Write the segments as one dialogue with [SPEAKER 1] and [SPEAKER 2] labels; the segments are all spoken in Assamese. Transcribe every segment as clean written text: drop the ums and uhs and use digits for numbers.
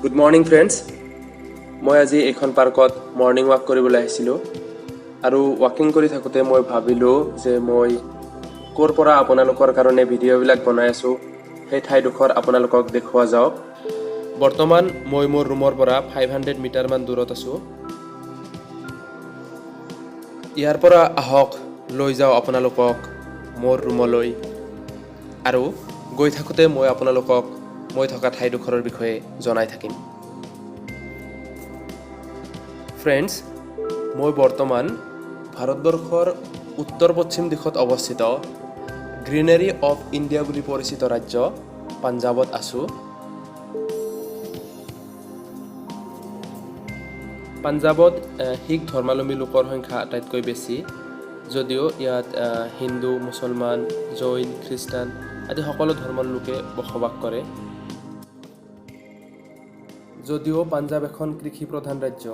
[SPEAKER 1] গুড মৰ্ণিং ফ্ৰেণ্ডছ, মই আজি এইখন পাৰ্কত মৰ্ণিং ৱাক কৰিবলৈ আহিছিলোঁ আৰু ৱাকিং কৰি থাকোঁতে মই ভাবিলোঁ যে মই ক'ৰ পৰা আপোনালোকৰ কাৰণে ভিডিঅ'বিলাক বনাই আছোঁ সেই ঠাইডোখৰ আপোনালোকক দেখুওৱা যাওক। বৰ্তমান মই মোৰ ৰুমৰ পৰা 500 মিটাৰমান দূৰত আছোঁ। ইয়াৰ পৰা আহক লৈ যাওঁ আপোনালোকক মোৰ ৰুমলৈ আৰু গৈ থাকোঁতে মই আপোনালোকক মই থকা ঠাইডোখৰৰ বিষয়ে জনাই থাকিম। ফ্ৰেণ্ডছ, মই বৰ্তমান ভাৰতবৰ্ষৰ উত্তৰ পশ্চিম দিশত অৱস্থিত গ্ৰীনেৰী অফ ইণ্ডিয়া বুলি পৰিচিত ৰাজ্য পাঞ্জাৱত আছোঁ। পাঞ্জাৱত শিখ ধৰ্মাৱলম্বী লোকৰ সংখ্যা আটাইতকৈ বেছি যদিও ইয়াত হিন্দু, মুছলমান, জৈন, খ্ৰীষ্টান আদি সকলো ধৰ্মৰ লোকে বসবাস কৰে। যদিও পাঞ্জাৱ এখন কৃষি প্ৰধান ৰাজ্য,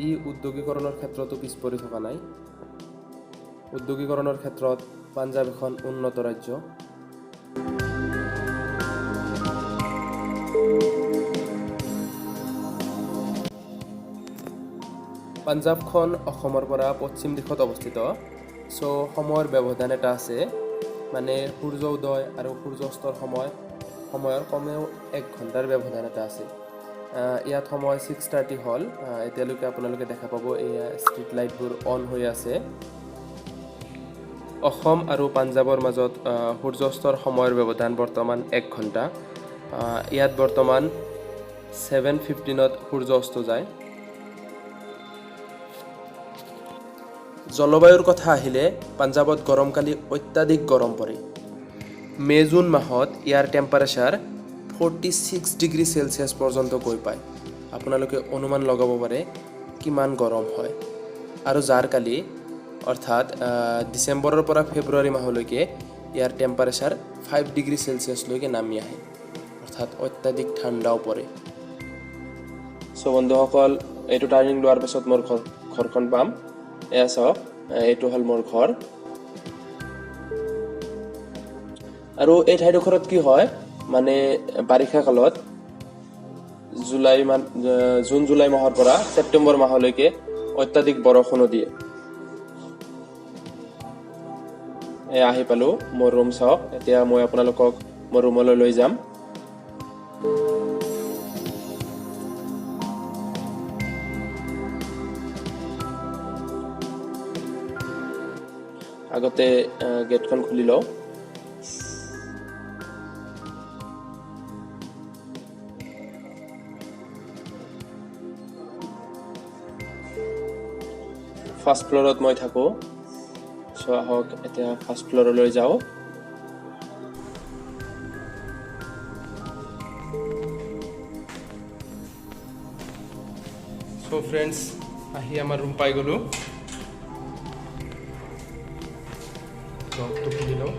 [SPEAKER 1] ই উদ্যোগীকৰণৰ ক্ষেত্ৰতো পিছ পৰি থকা নাই। উদ্যোগীকৰণৰ ক্ষেত্ৰত পাঞ্জাৱ এখন উন্নত ৰাজ্য। পাঞ্জাৱখন অসমৰ পৰা পশ্চিম দিশত অৱস্থিত। চ' সময়ৰ ব্যৱধান এটা আছে, মানে সূৰ্য উদয় আৰু সূৰ্যাস্তৰ সময়ৰ কমেও 1 ঘণ্টাৰ ব্যৱধান এটা আছে। ইয়াত সময় 6:30 হ'ল। এতিয়ালৈকে আপোনালোকে দেখা পাব এয়া ষ্ট্ৰীট লাইটবোৰ অন হৈ আছে। অসম আৰু পাঞ্জাৱৰ মাজত সূৰ্যাস্তৰ সময়ৰ ব্যৱধান বৰ্তমান 1 ঘণ্টা। ইয়াত বৰ্তমান 7:15 সূৰ্য অস্ত যায়। জলবায়ুৰ কথা আহিলে পাঞ্জাৱত গৰমকালি অত্যাধিক গৰম পৰে। মে' জুন মাহত ইয়াৰ টেম্পাৰেচাৰ 46 ডিগ্ৰী চেলচিয়াছ পৰ্যন্ত গৈ পায়। আপোনালোকে অনুমান লগাব পাৰে কিমান গৰম হয়। আৰু জাৰকালি অৰ্থাৎ ডিচেম্বৰৰ পৰা ফেব্ৰুৱাৰী মাহলৈকে ইয়াৰ টেম্পাৰেচাৰ 5 ডিগ্ৰী চেলচিয়াছলৈকে নামি আহে, অৰ্থাৎ অত্যাধিক ঠাণ্ডাও পৰে। চ' বন্ধুসকল, এইটো টাৰ্ণিং লোৱাৰ পাছত মোৰ ঘৰখন পাম। এয়া চাওক, এইটো হ'ল মোৰ ঘৰ। আৰু এই ঠাইডোখৰত কি হয়, মানে বাৰিষা কালত জুন জুলাই মাহৰ পৰা ছেপ্টেম্বৰ মাহলৈকে অত্যাধিক বৰষুণো দিয়ে। এয়া আহি পালো মোৰ ৰুম চাওক। এতিয়া মই আপোনালোকক মোৰ ৰুমলৈ লৈ যাম। আগতে গেটখন খুলি লওঁ। ফাৰ্ষ্ট ফ্ল'ৰত মই থাকোঁ। চ' আহক এতিয়া ফাৰ্ষ্ট ফ্ল'ৰলৈ যাওঁ। চ' ফ্ৰেণ্ডছ, আহি আমাৰ ৰুম পাই গ'লোঁ। লকটো খুলি লওঁ।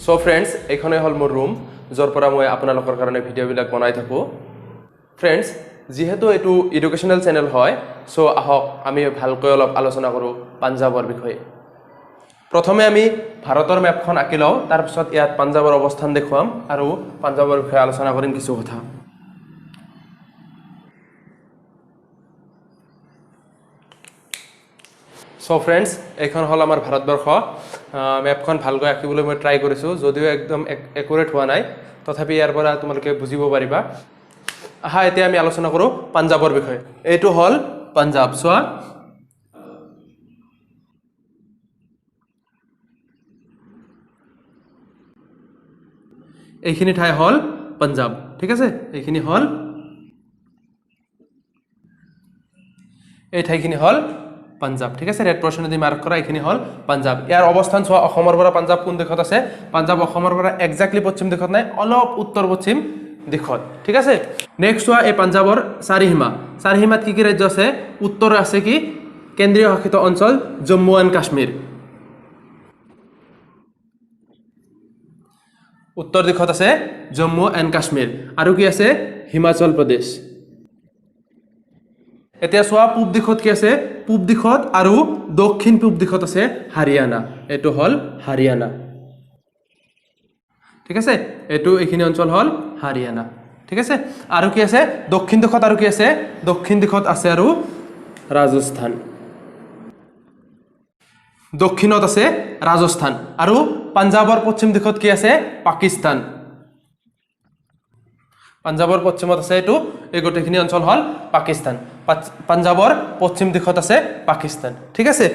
[SPEAKER 1] চ' ফ্ৰেণ্ডছ, এইখনেই হ'ল মোৰ ৰুম, য'ৰ পৰা মই আপোনালোকৰ কাৰণে ভিডিঅ'বিলাক বনাই থাকোঁ। ফ্ৰেণ্ডছ, যিহেতু এইটো এডুকেশ্যনেল চেনেল হয়, চ' আহক আমি ভালকৈ অলপ আলোচনা কৰোঁ পাঞ্জাৱৰ বিষয়ে। প্ৰথমে আমি ভাৰতৰ মেপখন আঁকি লওঁ, তাৰপিছত ইয়াত পাঞ্জাৱৰ অৱস্থান দেখুৱাম আৰু পাঞ্জাৱৰ বিষয়ে আলোচনা কৰিম কিছু কথা। চ' ফ্ৰেণ্ডছ, এইখন হ'ল আমাৰ ভাৰতবৰ্ষ। মেপখন ভালকৈ আঁকিবলৈ মই ট্ৰাই কৰিছোঁ, যদিও একদম একুৰেট হোৱা নাই, তথাপি ইয়াৰ পৰা তোমালোকে বুজিব পাৰিবা। আহা, এতিয়া আমি আলোচনা কৰোঁ পাঞ্জাৱৰ বিষয়ে। এইটো হ'ল পাঞ্জাৱ। চোৱা, এইখিনি ঠাই হ'ল পাঞ্জাৱ। ঠিক আছে, এইখিনি হ'ল, এই ঠাইখিনি হ'ল পাঞ্জাৱ। ঠিক আছে, ৰেড পৰ্চনেদি মাৰ্ক কৰা এইখিনি হ'ল পাঞ্জাৱ। ইয়াৰ অৱস্থান চোৱা, অসমৰ পৰা পাঞ্জাৱ কোন দিশত আছে? পাঞ্জাৱ অসমৰ পৰা একজেক্টলি পশ্চিম দিশত নাই, অলপ উত্তৰ পশ্চিম দিশত। ঠিক আছে, নেক্সট চোৱা, এই পাঞ্জাৱৰ চাৰিসীমা। চাৰিসীমাত কি কি ৰাজ্য আছে? উত্তৰে আছে কি কেন্দ্ৰীয় শাসিত অঞ্চল জম্মু এণ্ড কাশ্মীৰ। উত্তৰ দিশত আছে জম্মু এণ্ড কাশ্মীৰ। আৰু কি আছে? হিমাচল প্ৰদেশ। এতিয়া চোৱা, পূব দিশত কি আছে? পূব দিশত আৰু দক্ষিণ পূব দিশত আছে হাৰিয়ানা। এইটো হ'ল হাৰিয়ানা। ঠিক আছে, এইটো এইখিনি অঞ্চল হ'ল হাৰিয়ানা। ঠিক আছে, আৰু কি আছে দক্ষিণ দিশত? আৰু কি আছে দক্ষিণ দিশত? আছে আৰু ৰাজস্থান। দক্ষিণত আছে ৰাজস্থান। আৰু পাঞ্জাৱৰ পশ্চিম দিশত কি আছে? পাকিস্তান। পাঞ্জাৱৰ পশ্চিমত আছে এইটো, এই গোটেইখিনি অঞ্চল হ'ল পাকিস্তান। পাঞ্জাৱৰ পশ্চিম দিশত আছে পাকিস্তান। ঠিক আছে,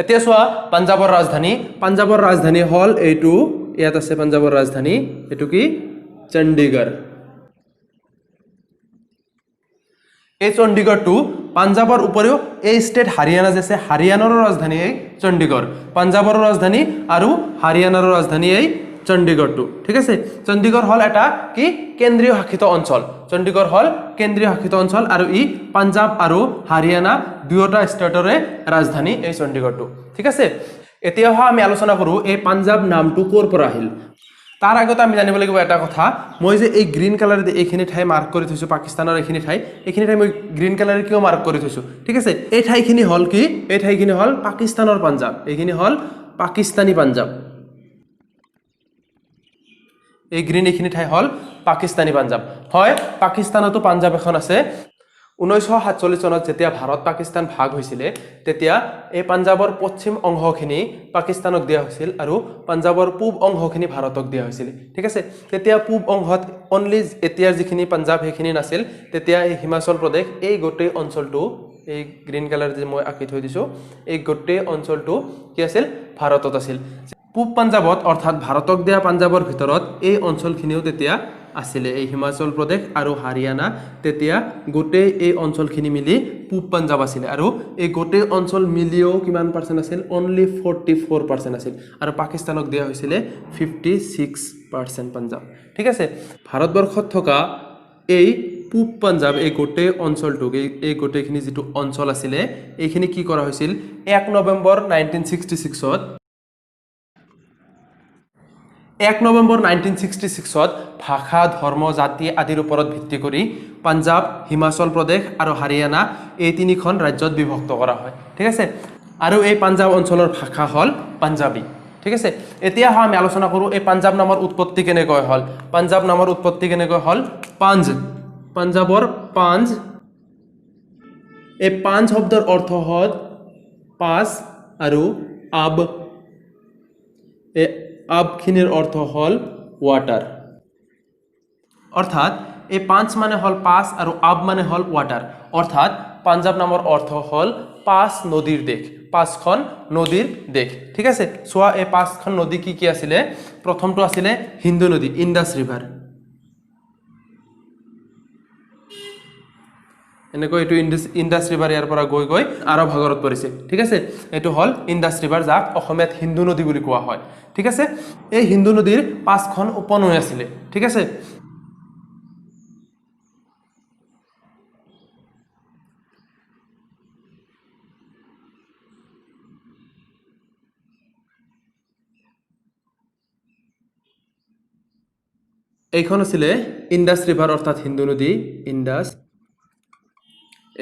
[SPEAKER 1] এতিয়া চোৱা পাঞ্জাৱৰ ৰাজধানী। পাঞ্জাৱৰ ৰাজধানী হ'ল এইটো, ইয়াত আছে পাঞ্জাৱৰ ৰাজধানী, এইটো কি? চণ্ডীগড়। এই চণ্ডীগড়টো পাঞ্জাৱৰ উপৰিও এই ষ্টেট হাৰিয়ানা যে আছে, হাৰিয়ানাৰো ৰাজধানী এই চণ্ডীগড়। পাঞ্জাৱৰো ৰাজধানী আৰু হাৰিয়ানাৰো ৰাজধানী এই চণ্ডীগড়টো। ঠিক আছে, চণ্ডীগড় হ'ল এটা কি কেন্দ্ৰীয় শাসিত অঞ্চল। চণ্ডীগড় হ'ল কেন্দ্ৰীয় শাসিত অঞ্চল আৰু ই পাঞ্জাৱ আৰু হাৰিয়ানা দুয়োটা ষ্টেটৰে ৰাজধানী এই চণ্ডীগড়টো। ঠিক আছে, এতিয়া অহা আমি আলোচনা কৰোঁ এই পাঞ্জাৱ নামটো ক'ৰ পৰা আহিল। তাৰ আগতে আমি জানিব লাগিব এটা কথা, মই যে এই গ্ৰীণ কালাৰেদি এইখিনি ঠাই মাৰ্ক কৰি থৈছোঁ, পাকিস্তানৰ এইখিনি ঠাই, এইখিনি ঠাই মই গ্ৰীণ কালাৰে কিয় মাৰ্ক কৰি থৈছোঁ? ঠিক আছে, এই ঠাইখিনি হ'ল কি? এই ঠাইখিনি হ'ল পাকিস্তানৰ পাঞ্জাৱ। এইখিনি হ'ল পাকিস্তানী পাঞ্জাৱ। এই গ্ৰীণ এইখিনি ঠাই হ'ল পাকিস্তানী পাঞ্জাৱ। হয়, পাকিস্তানতো পাঞ্জাৱ এখন আছে। 1947 চনত যেতিয়া ভাৰত পাকিস্তান ভাগ হৈছিলে, তেতিয়া এই পাঞ্জাৱৰ পশ্চিম অংশখিনি পাকিস্তানক দিয়া হৈছিল আৰু পাঞ্জাৱৰ পূব অংশখিনি ভাৰতক দিয়া হৈছিল। ঠিক আছে, তেতিয়া পূব অংশত অনলি এতিয়াৰ যিখিনি পাঞ্জাৱ সেইখিনি নাছিল। তেতিয়া এই হিমাচল প্ৰদেশ, এই গোটেই অঞ্চলটো, এই গ্ৰীণ কালাৰ যে মই আঁকি থৈ দিছোঁ, এই গোটেই অঞ্চলটো কি আছিল? ভাৰতত আছিল। পূব পাঞ্জাৱত অৰ্থাৎ ভাৰতক দিয়া পাঞ্জাৱৰ ভিতৰত এই অঞ্চলখিনিও তেতিয়া আছিলে। এই হিমাচল প্ৰদেশ আৰু হাৰিয়ানা, তেতিয়া গোটেই এই অঞ্চলখিনি মিলি পূব পাঞ্জাৱ আছিলে। আৰু এই গোটেই অঞ্চল মিলিও কিমান পাৰ্চেণ্ট আছিল? অনলি 44% আছিল। আৰু পাকিস্তানক দিয়া হৈছিলে 56% পাঞ্জাৱ। ঠিক আছে, ভাৰতবৰ্ষত থকা এই পূব পাঞ্জাৱ, এই গোটেই অঞ্চলটোক, এই গোটেইখিনি যিটো অঞ্চল আছিলে, এইখিনি কি কৰা হৈছিল? 1 নৱেম্বৰ 1966ত, 1 নৱেম্বৰ 1966ত ভাষা, ধৰ্ম, জাতি আদিৰ ওপৰত ভিত্তি কৰি পাঞ্জাৱ, হিমাচল প্ৰদেশ আৰু হাৰিয়ানা এই তিনিখন ৰাজ্যত বিভক্ত কৰা হয়। ঠিক আছে, আৰু এই পাঞ্জাৱ অঞ্চলৰ ভাষা হ'ল পাঞ্জাবী। ঠিক আছে, এতিয়া আমি আলোচনা কৰোঁ এই পাঞ্জাৱ নামৰ উৎপত্তি কেনেকৈ হ'ল। পাঞ্জাৱ নামৰ উৎপত্তি কেনেকৈ হ'ল? পাঞ্জ, পাঞ্জাৱৰ পাঞ্জ, এই পাঞ্জ শব্দৰ অৰ্থ হ'ল পাঁচ আৰু আব, এই আবখিনিৰ অৰ্থ হ'ল ৱাটাৰ। অৰ্থাৎ এই পাঞ্চ মানে হ'ল পাঁচ আৰু আব মানে হ'ল ৱাটাৰ। অৰ্থাৎ পাঞ্জাৱ নামৰ অৰ্থ হ'ল পাঁচ নদীৰ দেশ, পাঁচখন নদীৰ দেশ। ঠিক আছে, চোৱা এই পাঁচখন নদী কি কি আছিলে? প্ৰথমটো আছিলে হিন্দু নদী, ইণ্ডাছ ৰিভাৰ। এনেকৈ এইটো ইণ্ডাছ ৰিভাৰ ইয়াৰ পৰা গৈ গৈ আৰৱ সাগৰত পৰিছে। ঠিক আছে, এইটো হ'ল ইণ্ডাছ ৰিভাৰ, যাক অসমীয়াত হিন্দু নদী বুলি কোৱা হয়। ঠিক আছে, এই হিন্দু নদীৰ পাঁচখন উপনৈ আছিলে। ঠিক আছে, এইখন আছিলে ইণ্ডাছ ৰিভাৰ অৰ্থাৎ হিন্দু নদী ইণ্ডাছ,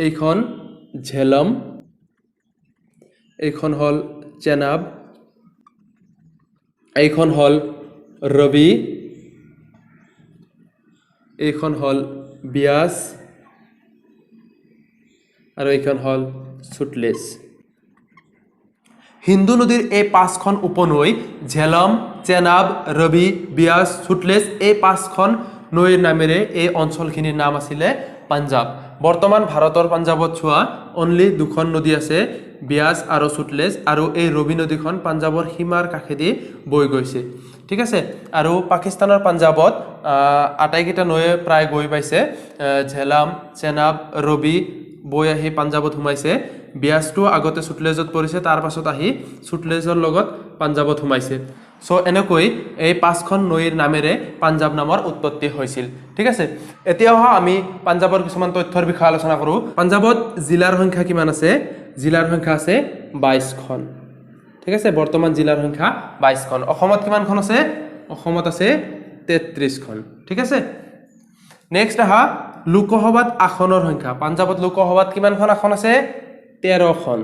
[SPEAKER 1] এইখন ঝেলম, এইখন হ'ল চেনাব, এইখন হ'ল ৰবি, এইখন হ'ল বিয়াছ আৰু এইখন হ'ল সুতলেজ। সিন্ধু নদীৰ এই পাঁচখন উপনৈ ঝেলম, চেনাব, ৰবি, বিয়াছ, সুতলেজ, এই পাঁচখন নৈৰ নামেৰে এই অঞ্চলখিনিৰ নাম আছিলে পাঞ্জাৱ। বৰ্তমান ভাৰতৰ পাঞ্জাৱত চোৱা অনলি দুখন নদী আছে, বিয়াছ আৰু সুতলেজ, আৰু এই ৰবি নদীখন পাঞ্জাৱৰ সীমাৰ কাষেদি বৈ গৈছে। ঠিক আছে, আৰু পাকিস্তানৰ পাঞ্জাৱত আটাইকেইটা নৈয়ে প্ৰায় গৈ পাইছে। ঝেলাম, চেনাব, ৰবি বৈ আহি পাঞ্জাৱত সোমাইছে। বিয়াছটো আগতে সুতলেজত পৰিছে, তাৰ পাছত আহি সুতলেজৰ লগত পাঞ্জাৱত সোমাইছে। চ' এনেকৈ এই পাঁচখন নৈৰ নামেৰে পাঞ্জাৱ নামৰ উৎপত্তি হৈছিল। ঠিক আছে, এতিয়া অহা আমি পাঞ্জাৱৰ কিছুমান তথ্যৰ বিষয়ে আলোচনা কৰোঁ। পাঞ্জাৱত জিলাৰ সংখ্যা কিমান আছে? জিলাৰ সংখ্যা আছে 22খন। ঠিক আছে, বৰ্তমান জিলাৰ সংখ্যা 22খন। অসমত কিমানখন আছে? অসমত আছে 33খন। ঠিক আছে, নেক্সট আহা লোকসভাত আসনৰ সংখ্যা। পাঞ্জাৱত লোকসভাত কিমানখন আসন আছে? 13খন।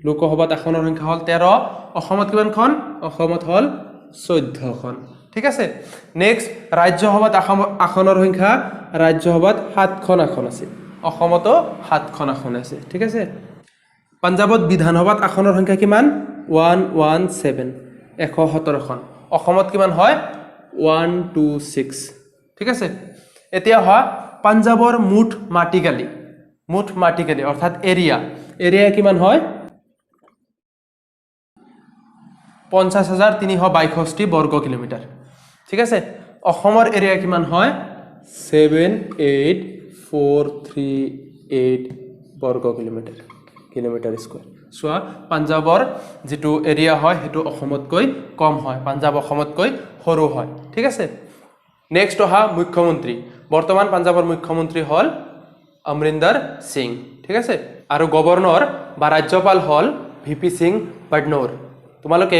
[SPEAKER 1] লোকসভাত আসনৰ সংখ্যা হ'ল 13। অসমত কিমানখন? অসমত হ'ল 14খন। ঠিক আছে, নেক্সট ৰাজ্যসভাত আসনৰ সংখ্যা। ৰাজ্যসভাত 7খন আসন আছে, অসমতো 7খন আসন আছে। ঠিক আছে, পাঞ্জাৱত বিধানসভাত আসনৰ সংখ্যা কিমান? 117, 117খন। অসমত কিমান হয়? 126। ঠিক আছে, এতিয়া অহা পাঞ্জাৱৰ মুঠ মাটিকালি। মুঠ মাটিকালি অৰ্থাৎ এৰিয়া, এৰিয়া কিমান হয়? 50,362 বৰ্গ কিলোমিটাৰ। ঠিক আছে, অসমৰ এৰিয়া কিমান হয়? 78438 বৰ্গ কিলোমিটাৰ, কিলোমিটাৰ স্কুৱেৰ। চোৱা, পাঞ্জাৱৰ যিটো এৰিয়া হয় সেইটো অসমতকৈ কম হয়, পাঞ্জাৱ অসমতকৈ সৰু হয়। ঠিক আছে, নেক্সট অহা মুখ্যমন্ত্ৰী। বৰ্তমান পাঞ্জাৱৰ মুখ্যমন্ত্ৰী হ'ল অমৰিন্দৰ সিং। ঠিক আছে, আৰু গভৰ্ণৰ বা ৰাজ্যপাল হ'ল ভি পি সিং বাডনৌৰ। তোমালোকে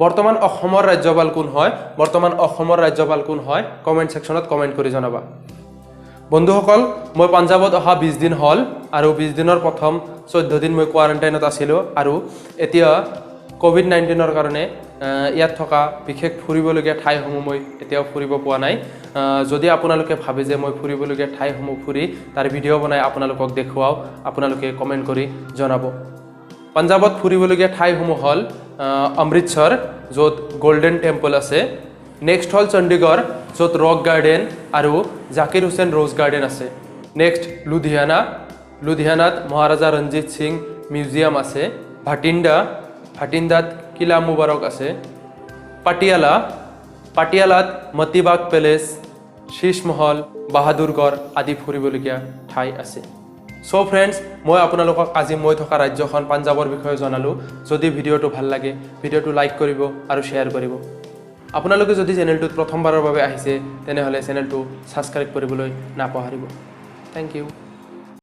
[SPEAKER 1] বৰ্তমান অসমৰ ৰাজ্যপাল কোন হয়, বৰ্তমান অসমৰ ৰাজ্যপাল কোন হয় কমেণ্ট ছেকশ্যনত কমেণ্ট কৰি জনাবা। বন্ধুসকল, মই পাঞ্জাৱত অহা 20 দিন হ'ল আৰু 20 দিনৰ প্ৰথম 14 দিন মই কোৱাৰেণ্টাইনত আছিলোঁ আৰু এতিয়া কোভিড-19ৰ কাৰণে ইয়াত থকা বিশেষ ফুৰিবলগীয়া ঠাইসমূহ মই এতিয়াও ফুৰিব পোৱা নাই। যদি আপোনালোকে ভাবে যে মই ফুৰিবলগীয়া ঠাইসমূহ ফুৰি তাৰ ভিডিঅ' বনাই আপোনালোকক দেখুৱাওঁ, আপোনালোকে কমেণ্ট কৰি জনাব। পাঞ্জাৱত ফুৰিবলগীয়া ঠাইসমূহ হ'ল অমৃতসৰ, য'ত গল্ডেন টেম্পল আছে। নেক্সট হ'ল চণ্ডীগড়, য'ত ৰক গাৰ্ডেন আৰু জাকিৰ হুছেইন ৰ'জ গাৰ্ডেন আছে। নেক্সট লুধিয়ানা, লুধিয়ানাত মহাৰাজা ৰঞ্জিত সিং মিউজিয়াম আছে। ভাটিণ্ডা, ভাটিণ্ডাত কিলা মুবাৰক আছে। পাটিয়ালা, পাটিয়ালাত মতিবাগ পেলেচ, শীষমহল, বাহাদুৰগড় আদি ফুৰিবলগীয়া ঠাই আছে। চ' ফ্ৰেণ্ডছ, মই আপোনালোকক আজি মই থকা ৰাজ্যখন পাঞ্জাৱৰ বিষয়ে জনালোঁ। যদি ভিডিঅ'টো ভাল লাগে ভিডিঅ'টো লাইক কৰিব আৰু শ্বেয়াৰ কৰিব। আপোনালোকে যদি চেনেলটোত প্ৰথমবাৰৰ বাবে আহিছে তেনেহ'লে চেনেলটো ছাবস্ক্ৰাইব কৰিবলৈ নাপাহৰিব। Thank you.